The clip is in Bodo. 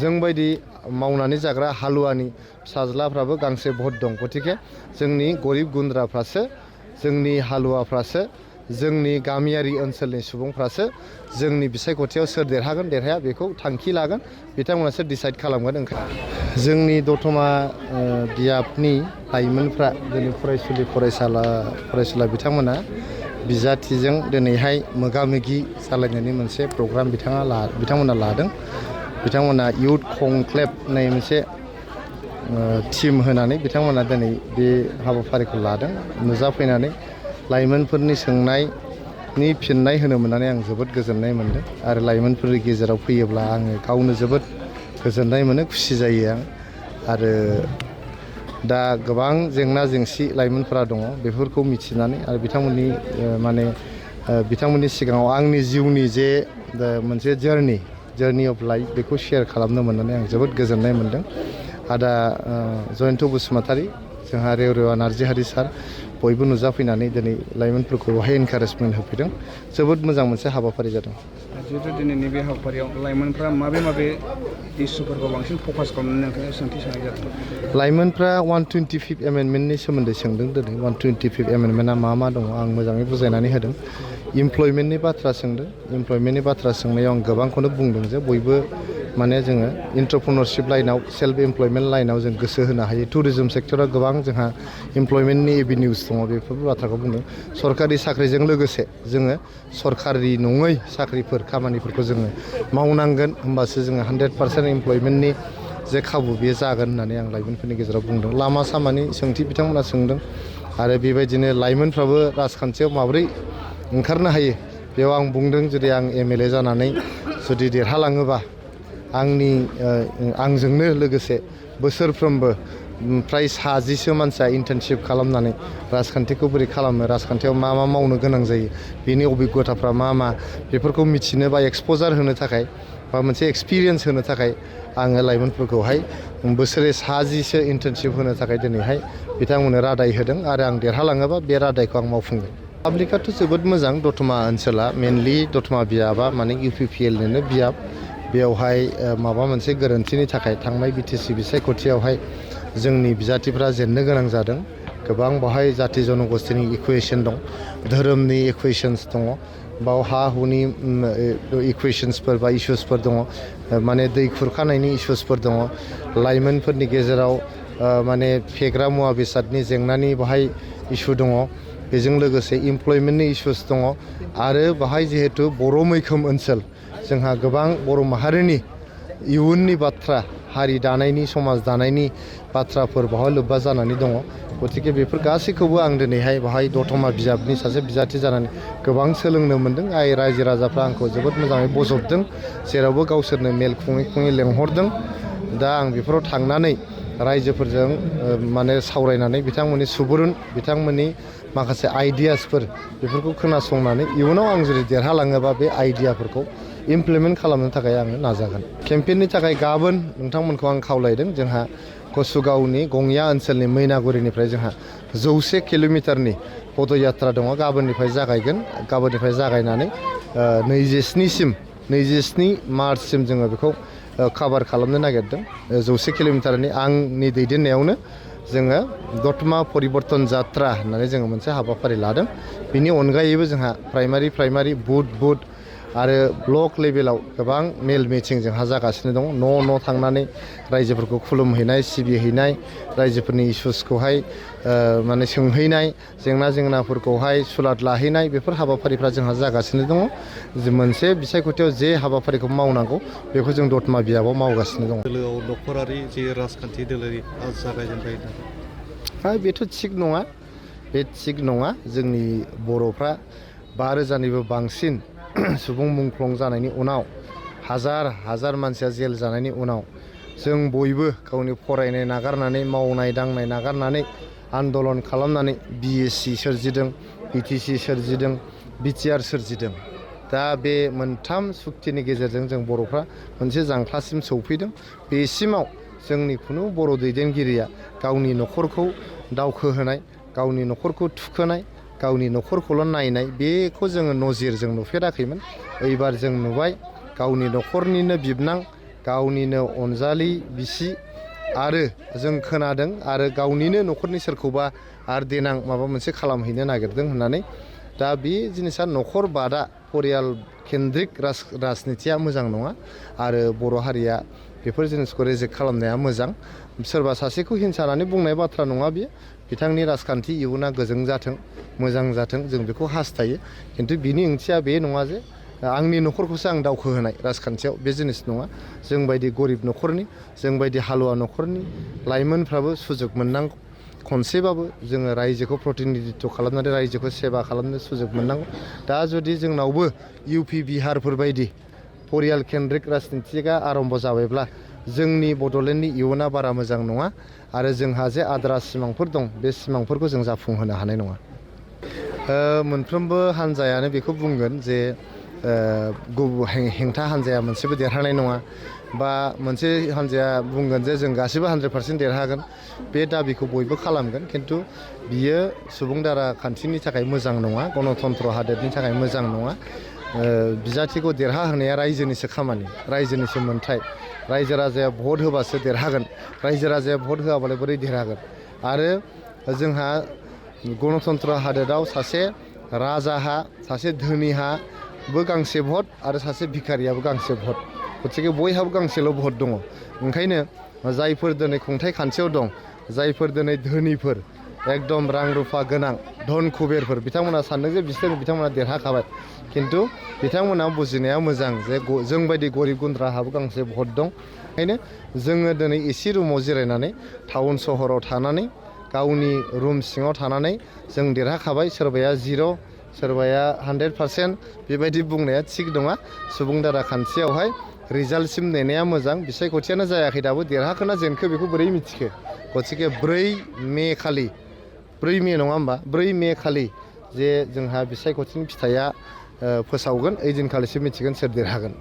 जों बायदि मावनानै जाग्रा हालुवानि फिसाज्लाफ्राबो गांसे भट दं। गतिके जोंनि गरिब गुन्द्राफ्रासो, जोंनि हालुवाफ्रासो, जोंनि गामियारि ओनसोलनि सुबुंफ्रासो जोंनि बिसायख'थियाव सोर देरहागोन देरहाया बेखौ थांखि लागोन, बिथांमोनासो डिसाइड खालामगोन। जोंनि दतमा बियाबनि लाइमोनफ्रा दिनै फरायसुलि फरायसुला बिथांमोना बिजाथिजों दिनैहाय मोगा मोगि जालायनायनि मोनसे प्रग्राम बिथांमोना लादों। बिथांमोना इयुथ कनक्लेभ होननाय मोनसे टिम होनानै बिथांमोना दिनै बे हाबाफारिखौ लादों। नुजाफैनानै लाइमोनफोरनि सोंनायनि फिननाय होनो मोननानै आं जोबोद गोजोननाय मोनदों आरो लाइमोनफोरनि गेजेराव फैयोब्ला आङो गावनो जोबोद गोजोननाय मोनो, खुसि जायो आं। आरो दा गोबां जेंना जेंसि लाइमोनफोरा दङ, बेफोरखौ मिथिनानै आरो बिथांमोननि सिगाङाव आंनि जिउनि जे मोनसे जार्नि अफ लाइफ बेखौ शेयार खालामनो मोननानै आं जोबोद गोजोननाय मोनदों। आदा जयन्त बसुमतारी, जोंहा रेवरेवा नार्जिहारी सार, बयबो नुजाफैनानै दिनै लाइमोनफोरखौ बेवहाय एनकारेजमेन्ट होफैदों। जोबोद मोजां मोनसे हाबाफारि जादों। जिहेतु दिनैनि बे हाबाफारियाव लाइमोनफ्रा माबे इस्युफोरखौ बांसिन फकास खालामनानै नोंथाङा सोंथि सोंनाय जादों? लाइमोनफ्रा 125 एमेन्डमेन्टनि सोमोन्दै सोंदों। दिनै 125 एमेन्डमेन्टआ मा दङ आं मोजाङै बुजायनानै होदों। इमप्लयमेन्टनि बाथ्रा सोंदों। इमप्लयमेन्टनि बाथ्रा सोंनायाव आं गोबांखौनो बुंदों जे बयबो जोङो एन्टारप्रेन्योरशिप लाइनाव, सेल्फ एमप्लयमेन्ट लाइनाव जों गोसो होनो हायो। टुरिजम सेक्टरा गोबां जोंहा इमप्लयमेन्टनि एभिनिउस दङ, बेफोर बाथ्राखौ बुंदों। सरकारि साख्रिजों लोगोसे जोङो सरकारि नङै खामानिफोरखौ जोङो मावनांगोन, होमबासो जोङो 100% इमप्लयमेन्टनि जे खाबु बेयो जागोन होननानै आं लाइमोनफोरनि गेजेराव बुंदों। लामा सामानि सोंथि बिथांमोना सोंदों आरो बेबायदिनो लाइमोनफ्राबो राजखान्थियाव माबोरै ओंखारनो हायो बेयाव आं बुंदों, जुदि आं MLA जानानै जुदि देरहालाङोबा आंजोंनो लोगोसे बोसोरफ्रोमबो फ्राय 60 मानसिया इन्टार्नशिप खालामनानै राजखान्थिखौ बोरै खालामो, राजखान्थियाव मा मावनो गोनां जायो, बेनि अबिगथाफ्रा मा बेफोरखौ मिथिनो बा एक्सप'जार होनो थाखाय बा मोनसे एक्सपिरियेन्स होनो थाखाय आङो लाइमोनफोरखौहाय बोसोरे 60 इन्टार्नशिप होनो थाखाय दिनैहाय बिथांमोननो रादाय होदों आरो आं देरहालाङोबा बे रादायखौ आं मावफुंगोन। पाब्लिकआथ' जोबोद मोजां। दतमा ओनसोला मेनलि दतमा बियाबा UPPLनिनो बियाब। बेयावहाय माबा मोनसे गोरोन्थिनि थाखाय थांनाय BTC बिसायख'थियावहाय जोंनि बिजाथिफ्रा जेननो गोनां जादों। गोबां बावहाय जाथि जनगोष्ठीनि इकुवेशन दं, धोरोमनि इकुवेशन्स दङ, बाव हा हुनि इकुवेशन्सफोर बा इस्युसफोर दङ, दै खुरखानायनि इस्युसफोर दङ, लाइमोनफोरनि गेजेराव फेग्रा मुवा बेसादनि जेंनानि बाहाय इस्यु दङ, बेजों लोगोसे इमप्लयमेन्टनि इस्युस दङ आरो बाहाय जिहेतु बर' मैखोम ओनसोल, जोंहा गोबां बर' माहारिनि इयुननि बाथ्रा, हारि दानायनि, समाज दानायनि बाथ्राफोर बाहाय लोब्बा जानानै दङ। गतिके बेफोर गासैखौबो आं दिनैहाय बाहाय दतमा बिजाबनि सासे बिजाथि जानानै गोबां सोलोंनो मोन्दों। रायजो राजाफ्रा आंखौ जोबोद मोजाङै बजबदों, जेरावबो गावसोरनो मेल खुङै लेंहरदों। दा आं बेफोराव थांनानै रायजोफोरजों सावरायनानै बिथांमोननि सुबुरुन, बिथांमोननि माखासे आइडियासफोर बेफोरखौ खोनासंनानै इयुनाव आं जुदि देरहालाङोबा बे आइडियाफोरखौ इमप्लिमेन्ट खालामनो थाखाय आङो नाजागोन। केम्पेइननि थाखाय गाबोन नोंथांमोनखौ आं खावलायदों। जोंहा कसुगावनि गंया ओनसोलनि मैनागुरिनिफ्राय जोंहा 100 किल'मिटारनि पदयात्रा दङ, गाबोननिफ्राय जागायगोन। गाबोननिफ्राय जागायनानै 27 मार्चसिम जोङो बेखौ काभार खालामनो नागिरदों। 100 किल'मिटारनि आंनि दैदेननायावनो जोङो दतमा परिबर्तन जात्रा होननानै जोङो मोनसे हाबाफारि लादों। बिनि अनगायैबो जोंहा प्राइमारि बुथ आरो ब्लक लेभेलाव गोबां मेल मिटिं जोंहा जागासिनो दं। न' थांनानै रायजोफोरखौ खुलुमहैनाय, सिबिहैनाय, रायजोफोरनि इस्युसखौहाय सोंहैनाय, जेंनाफोरखौहाय सुलाद लाहैनाय, बेफोर हाबाफारिफ्रा जोंहा जागासिनो दङ। मोनसे बिसायख'थियाव जे हाबाफारिखौ मावनांगौ बेखौ जों दतमा बियाबाव मावगासिनो दङ। दोलोआव नखरारि जे राजखान्थि दोलोनि जागायजेनबाय बेथ' थिग नङा। बे थिग नङा। जोंनि बर'फ्रा 5,000निबो बांसिन सुबुं मुंख्लं जानायनि उनाव, हाजार मानसिया जेल जानायनि उनाव जों बयबो गावनि फरायनाय नागारनानै, मावनाय दांनाय नागारनानै, आन्दलन खालामनानै BSc सोरजिदों, BTC सोरजिदों, BTR सोरजिदों। दा बे मोनथाम सुक्तिनि गेजेरजों जों बर'फ्रा मोनसे जांख्लासिम सौफैदों। बेसिमाव जोंनि खुनु बर' दैदेनगिरिया गावनि न'खरखौ दावखोहोनाय, गावनि न'खरखौ थुखोनाय, गावनि न'खरखौल' नायनाय, बेखौ जोङो नजिरजों नुफेराखैमोन। एबार जों नुबाय गावनि न'खरनिनो बिबनां, गावनिनो अनजालि बिसि आरो जों खोनादों आरो गावनिनो न'खरनि सोरखौबा आरो देनां माबा मोनसे खालामहैनो नागिरदों होननानै दा बे जिनिसा न'खर बादा परियाल केन्द्रिक राजनितिया मोजां नङा आरो बर' हारिया बेफोर जिनिसखौ रेजेक्ट खालामनाया मोजां सोरबा सासेखौ हिंसानानै बुंनाय बाथ्रा नङा बियो बिथांनि राजखान्थि इयुना गोजों जाथों मोजां जाथों जों बेखौ हास्थायो खिन्थु बिनि ओंथिया बे नङा जे आंनि न'खरखौसो आं दावखोहोनाय राजखान्थियाव बे जिनिस नङा जोंबायदि गरिब न'खरनि जोंबायदि हालुवा न'खरनि लाइमोनफ्राबो सुजुग मोननांगौ खनसेबाबो जोङो रायजोखौ प्रतिनिधित्व खालामनानै रायजोखौ सेबा खालामनो सुजुग मोननांगौ दा जुदि जोंनावबो इउपि बिहारफोर बायदि परियाल केन्द्रिक राजनितिकआ आरम्भ जाबायब्ला जोंनि बड'लेण्डनि इयुना बारा मोजां नङा आरो जोंहा जे आद्रा सिमांफोर दं बे सिमांफोरखौ जों जाफुंहोनो हानाय नङा मोनफ्रोमबो हान्जायानो बेखौ बुंगोन जे हेंथा हान्जाया मोनसेबो देरहानाय नङा बा मोनसे हान्जाया बुंगोन जे जों गासिबो 100% देरहागोन बे दाबिखौ बयबो खालामगोन खिन्थु बियो सुबुं दारा खान्थिनि थाखाय मोजां नङा गणतन्त्र हादोरनि थाखाय मोजां नङा बिजाथिखौ देरहाहोनाया रायजोनिसो खामानि रायजोनिसो मोन्थाय रायजो राजाया भट होबासो देरहागोन रायजो राजाया भट होआबालाय बोरै देरहागोन आरो जोंहा गणतन्त्र हादोराव सासे राजाहा सासे धोनिहाबो गांसे भट आरो सासे भिखारियाबो गांसे भट गथिखे बयहाबो गांसेल' भट दङ ओंखायनो जायफोर दिनै खुंथाय खान्थियाव दं जायफोर दिनै धोनिफोर एकदम रां रुफा गोनां धन कुबेरफोर बिथांमोना सानदों जे बिथांमोना देरहाखाबाय खिन्थु बिथांमोना बुजिनाया मोजां जे जोंबायदि गरिब गुन्द्राहाबो गांसे भट दं ओंखायनो जोङो दिनै एसि रुमाव जिरायनानै टाउन सहराव थानानै गावनि रुम सिङाव थानानै जों देरहाखाबाय सोरबाया 0 सोरबाया 100% बेबायदि बुंनाया थिग नङा सुबुं दारा खान्थियावहाय रिजाल्टसिम नेनाया मोजां बिसायख'थियानो जायाखै दाबो देरहाखोना जेनखो बेखौ बोरै मिथिखो गथिखे 4 मे खालि 4 मे नङा होमबा 4 मे खालि जे जोंहा बिसायख'थिनि फिथाइया फोसावगोन ओइदिनखालिसो मिथिगोन सोर देरहागोन